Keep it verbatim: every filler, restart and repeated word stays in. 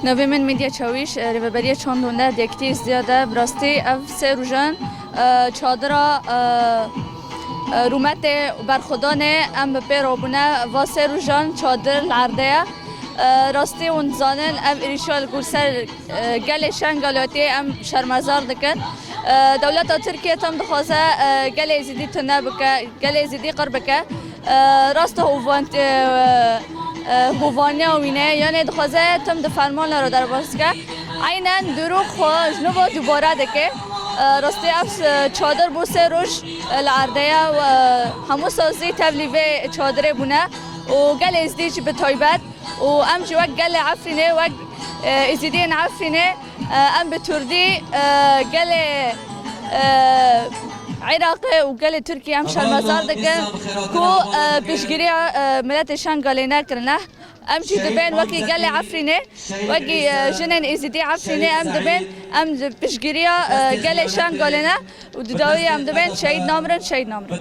Navê min Medya Çawîş, e, Rêveberiya Çand û Huner di Yekîtiya Êzidî de. Bi rastî ev sê rojan, e, çadira, e, e, rûmetê û berxwedanê em bi pê re bûne. Va sê rojan çadir li erdê ye. E, rastî hûn dizanin ev êrîşa li gor ser, e, gelê Şengalê hatiye em şermezar dikin. E, dewleta Tirkiye tam dixwaze, e, gelê Êzidî tune bike, gelê Êzidî qir bike. E, rast e, hovan-, e, e, hovaniya wî ne, yanê dixwaze tim di fermana re derbas ke. Eynen dirû xwe ji nû ve dubare dike. E, rastî ev, e, çadir bû sê roj, e, li erdê ye û, e, hemû sazî tevlî vê çadirê bûne û gelê Êzidî jî bi taybet û em jî wek gelê Efrînê, wek, e, Êzidiyên Efrînê, e, em bi turdî, e, gelê, e, Iraqê û gelê Tirkiyê em şermezar dikin ku, e, piştgiriya, e, miletê Şengalê nekirine. Em jî dibên wekî gelê Efrînê, wekî, e, jinên Êzidî Efrînê em dibên, em di piştgiriya, e, gelê Şengalê ne û di dawî em dibên şehîd namirin, şehîd namirin.